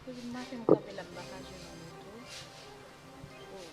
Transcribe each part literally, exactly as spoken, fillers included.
Depi maten m kanpe la, m pa ka jwenn yon moto. Oh.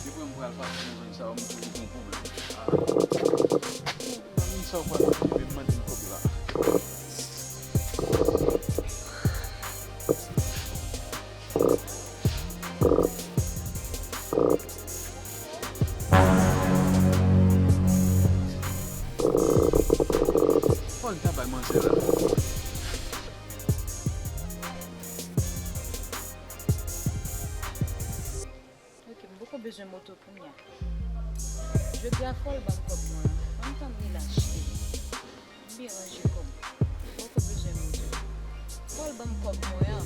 Depi m pral pase nan zòn sa yo, m toujou gen pwoblèm. Ah. Nan moun sa yo pral rive mande m kòb la. Fò l ta bay manzè la. Ok, m poko bezwen moto kounye a. Jodi a fò l ban m kòb mwen an. Ban m tann li la, cheri. M byen ranje kò m. M poko bezwen moto. Fò l ban m kòb mwen an.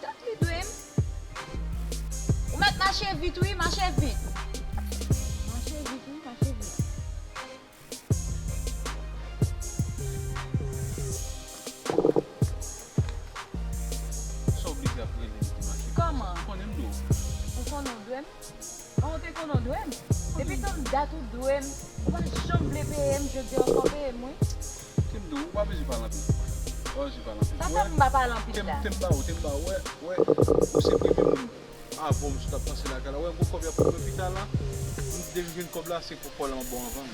Tann li dwe m. Ou mèt mache vit, wi, mache vit. Mache vit, wi, mache vit. Sa w oblije ap rele m pou mache? Kòman? Ou konnen m dwe w. Ou konnen w dwe m? An, ou te konnen w dwe m? Depi tann dat ou dwe m. Ou pa janm vle peye m, jodi a w fò peye m, wi. Te m dwe w, ou pa bezwen pale anpil. Ou pa bezwen pale anpil. Sa fè m pa pale anpil la? Te m ba w, te m ba w, wè, wè, ou se premye moun. Avan m sot ap pase lakay la. Wè, gwo kòb y ap pran pita la. M depi jwenn kòb la, se pou kòb la m ap ba w anvan m.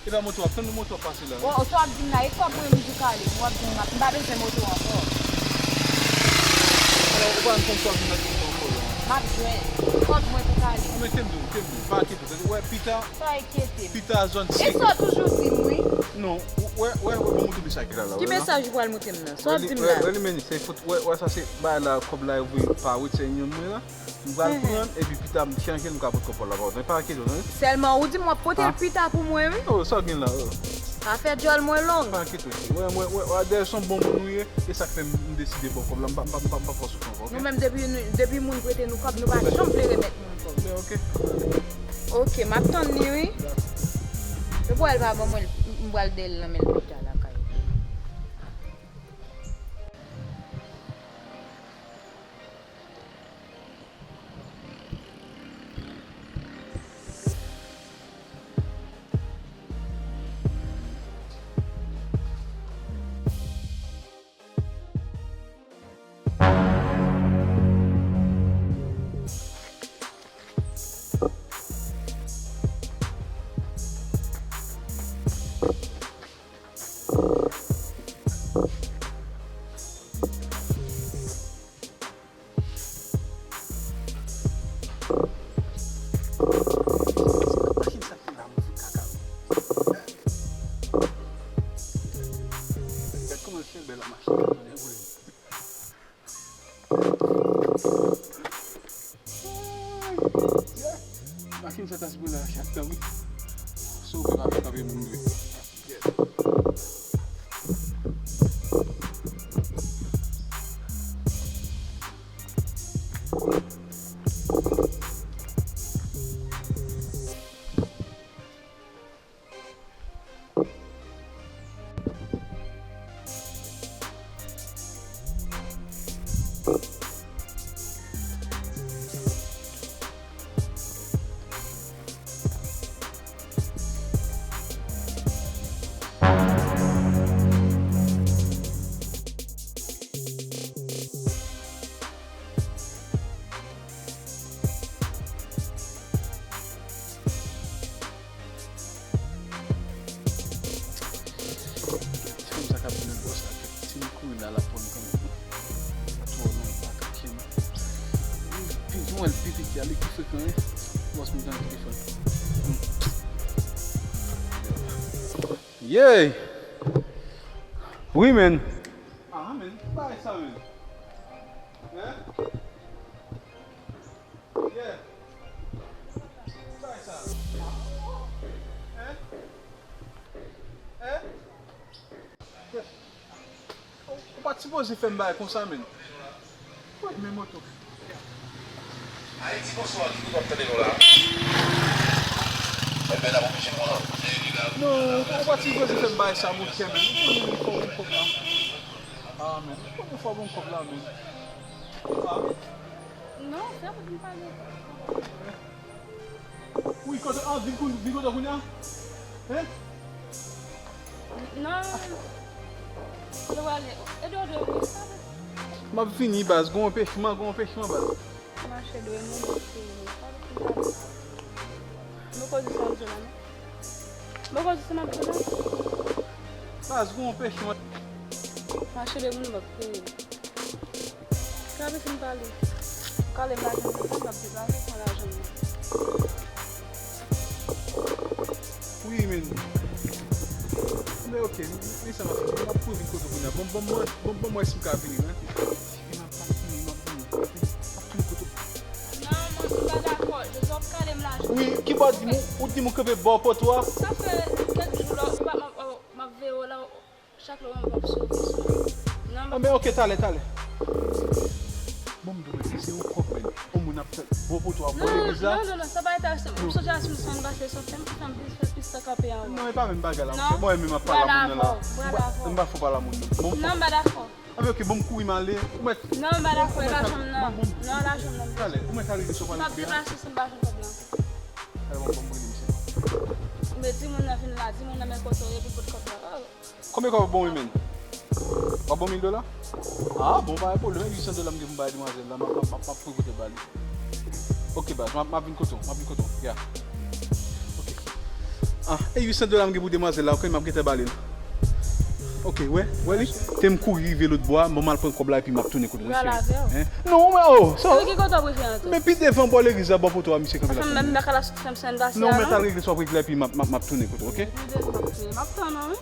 E pa moto w ap tann, moto w ap pase la. Bon, sa w ap di m la, e kòb mwen m di w kale m, w ap di m m ap, m pa bezwen moto ankò. Alò, ou pa wè m konn sa w vin nan moto ankò la. M ap jwenn kòb mwen pou kale m. Anben, te m di w, te m di w, pa enkyete w, tande, wè, pita. Pa enkyete m. Pita zòn senk. E sa w toujou di m, wi. Non, wè, wè, wè, bon, m tounen sa ki la la, wè la. Ki mesaj ou pral montre m nan? Sa w ap di m la? Wè, wè, li menm, se fout, wè, wè, sa se bagay la, kòb la, yo voye pa Western Union mwen la. M pral pran, epi pita m chanje l, m ka pot kòb la ba w. Men pa enkyete w, tande. Sèlman, ou di m w ap pote l pita pou mwen, wi. Oh, sa w gen la, oh. Afè djòl mwen long. Pa enkyete w, cheri. Wè, wè, wè, wè, dèyè se yon bon moun ou ye, e sa k fè m, m deside ba w kòb la, m pa, m pa, m pa, m pa fòse w pran ankò, ok? Nou menm, depi nou, depi moun prete nou kòb, nou pa janm vle remèt moun kòb. Anben, ok. Ok, m ap tann li, wi. Dakò. Yo pral pa ban mwen l, m pral dèyè l nan men l pita lakay. Machin sa ki la, move kaka, wi. Gad kòman l fè bèl la, machin sa, tande boule. Machin sa ta sipoze al achte atan, wi. So, ou pa ka kanpe moun vre. Ti fanm sa k ap vin nan bò sa, si m kouri la, l ap pran m kanmenm. Twò long, m pa ka kenbe. Pi, m wè l pi piti a, li pi frekan, wi. Bòs m nan telefòn. Yeah! Wi, men. Ah, men, ki bagay sa, men? Hein? Yeah. Sa e sa? Hein? Hein? Ou pa t sipoze fè m bagay konsa, menn. Woy, men moto. Ayiti, bonswa, ki kote w ap tande nou la? Ebyen, n ap oblije pran. Non, ou pa ti poze fè m bagay sa, monchè, men. Ou konnen m fò bon kòb la. Ah, men. Ou konnen m fò bon kòb la, men. Ah. Non, sa pou m pale. Wi, kote, ah, vin koun-, vin kote kounye a? Hein? Non. Kote w ale? Ede w dwe vin, sa vle. M ap vini, baz. Gon anpechman, gon anpechman, baz. Mache dwe moun, ok. Mwen koz sa m di la, non? Mwen koz sa m ap di la? Baz, gon anpechman. Mache dwe moun, m ap peye. Sa vle fin pale. Kale m lajan m, m ap deplase san lajan m. Wi, men. Men ok, men sa m ap fè. M ap kouri vin kote w kounye a. Bon, bon, mwen, bon, bon, mwen si m ka vini, men. Epi m ap, m ap vini, m ap vini. M ap vini kote w. Non, mwen, m pa dakò. Jezi, w ap kale m lajan. Wi, ki bò di m, ou di m ou kanpe bò poto a? Sa fè kèk jou la, ou pa, m ap, m ap veye w la. Chak lè w wè m, w ap sove sou mwen. Non, ah, men ok, talè, talè. Bon, m dwe di, se yon kòb, men. Yon moun ap fè bò poto a bò legliz la. Non, non, non, sa pa enterese m. M sonje a sou sèn pase, sou fè m, fè m plis, fè plis tan kanpe anwo. Non, e pa menm bagay la, monchè. Mwen menm ap pale a moun nan la. M pa, m pa fò pale a moun nan. Bon. Non, m pa dakò. Ah, men ok, bon, m kouri m ale. Ou mèt. Non, m pa dakò, e lajan m nan. Non, lajan m nan. Talè, ou mèt al regle sa w pral regle a. M ap deplase san lajan kòb la. Talè, bon, bon, m rele misye. Men timoun nan vin la, timoun nan men kote w ye, pou pot kòb la. Oh. Konbyen kòb w ap ban m, men? W ap ban m mil dola? Ah, bon, pa gen pwoblèm. Uit san dola m gen pou m bay demwazèl la. M ap, m ap, m ap, m ap kouri kote w ba li. Ok, baz, m ap, m ap vin kote w. M ap vin kote w. Ya. Ok. Ah, e uit san dola m gen pou demwazèl la, ok? M ap gentan ba li l. Ok, wè, wè li? Te m kouri rive lòt bò a, bon, m al pran kòb la epi m ap tounen kote w, mesye. Pral avè w. Hein? Non, men, oh, sa. Ki kote w prefere antre? Men pi devan bò legliz la, bò poto a, misye kanpe la. Paske m menm, m pa ka la sou fè m sèn pase a, non? Non, men t al regle sa w ap regle epi m ap, m ap, m ap tounen kote w, ok? Pi devan, m ap tann ou, wi.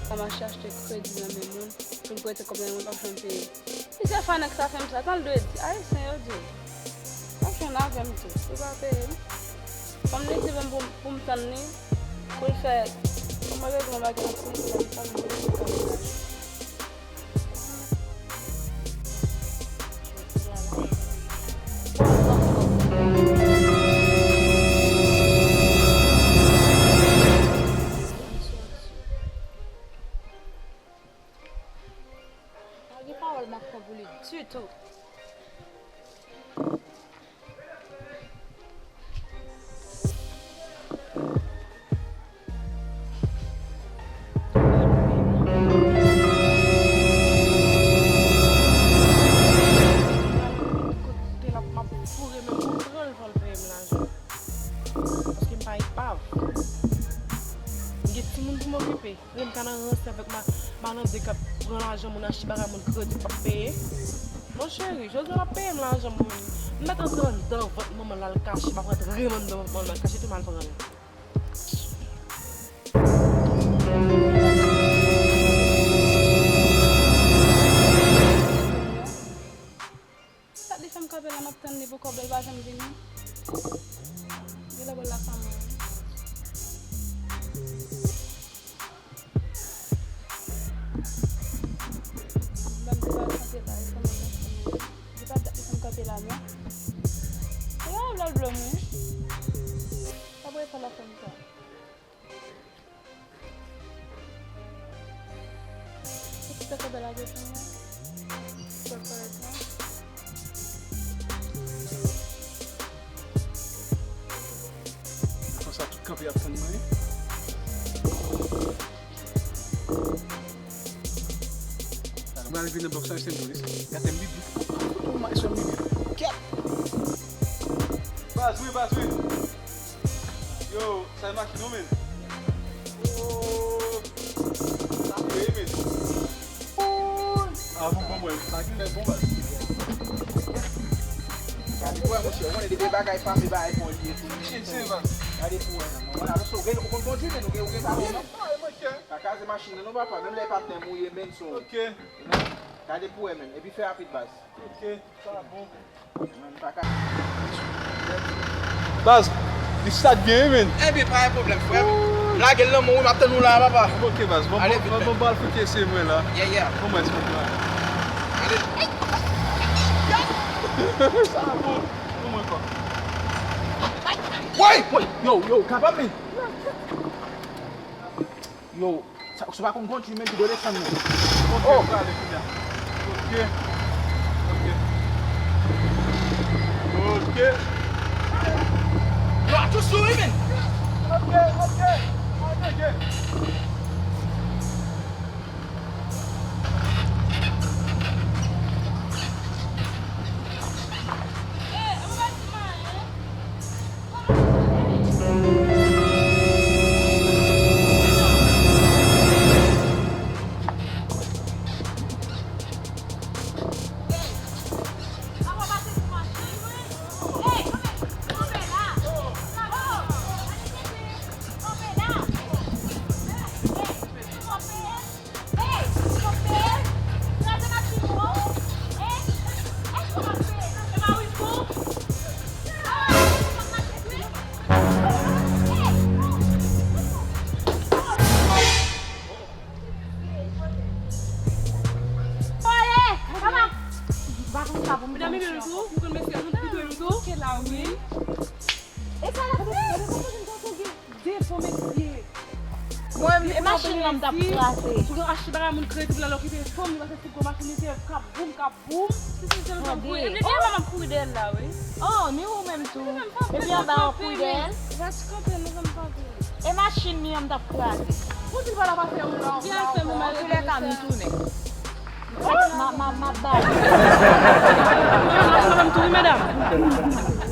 Sa mache achte kredi nan men moun, pou l prete kòb nan men moun, l p ap janm peye. Si se fwa nèg sa fè m sa, tan l dwe di, Ayisyen yo di, l ap jwenn avè m tou, li pa peye m. Fò m li di pou m, pou m, pou m tann li, pou l fè, pou mwen regle yon bagay ansanm, pou l fè m sa, pou l fè m sa. Pa gen pawòl m ap pran pou li ditou. Kote l ap, m ap foure men m pou m pran l, fò l peye m lajan. Paske m pa epav. M gen timoun pou m okipe. Lè m ka nan ranse avèk ma-, malande k ap pran lajan moun, achte bagay moun kredi, p ap peye. Non cheri, jodi a l ap peye m lajan mwen. M mèt antre anndan vant manman l al kache, m ap rantre m anndan vant manman l, m al kache tou m al pran l. Sa li fè m kanpe la, m ap tann li pou kòb la, li pa janm vini. Genlè bòl la pa mwen. Ban m te pral kanpe la, li fè m, li pa dat li fè m kanpe la, non. Se yon lòl blòm, wi. Pa pou e fè l ap fè m sa. Tout sa ka bèl avè fanm nan. Sa parèt la. Konsa tout kanpe ap tann mwen. Mwen rive nan blòk sa, se m touris. Gade m bibi. Foto mwen sou bibi. Kèt. Baz, wi, baz, wi. Yo, sa e machin non, men. Oh, sa vre, men. Ah, bon, bon, bon, sa genlè bon, baz. Gade pou wè, monchè, ou konnen depi bagay pa vle bagay fò li ye. Gade pou wè, non. Wala, ou konn kondwi, men ou gen, ou gen sa, non? Pa kraze machin nan, non, papa. Menm lè e pa tèm ou ye, men, so. Ok. Gade pou wè, men. Epi fè rapid, baz. Ok, sa bon. Baz, li stat byen, wi, men. Ebyen, pa gen pwoblèm, frè m. Lage l nan men w wi, m ap tann ou la a, papa. Ok, baz. Bon, ale, bon, vit bon, fè. Bon, bal fout ese mwen la. Yeah, yeah. Bon, mwen, sou la. Ale. Sa bon. Bon, mwen, kò. Woy! Woy! Yo, yo, kapab, men. Yo, sa, sa pa konn kondui, men, ki dwe desann, men. Ok, oh! Prale kounye a. Ok. Ok. Ok. Yo, attention, wi, men. Ok, ok. Ok. Medam, mete nou tou, nou konn mesye nou pito nou tou. Ke la wi. E sa la fè, e konn gen de fo mesye. Mwen, e machin nan m t ap kraze. Pou achte bagay moun kredi pou l al okipe fanm li, paske se gwo machin li se, kap boum, kap boum. Si, si, se nou t ap kouri. Epi, oh, m ap kouri dèyè l la, wi. Oh, ni ou menm tou. Epi anba, w ap kouri dèyè l. Rès kanpe, nou konn kanpe. E machin li an m t ap kraze. Pou di l pa la pase ou la. Vin al fè mwen mal. Antoulèka, m tounen. M ap, m ap, m ap ba li. Mwen, mwen, mwen, mwen, mwen, mwen, mwen, mwen,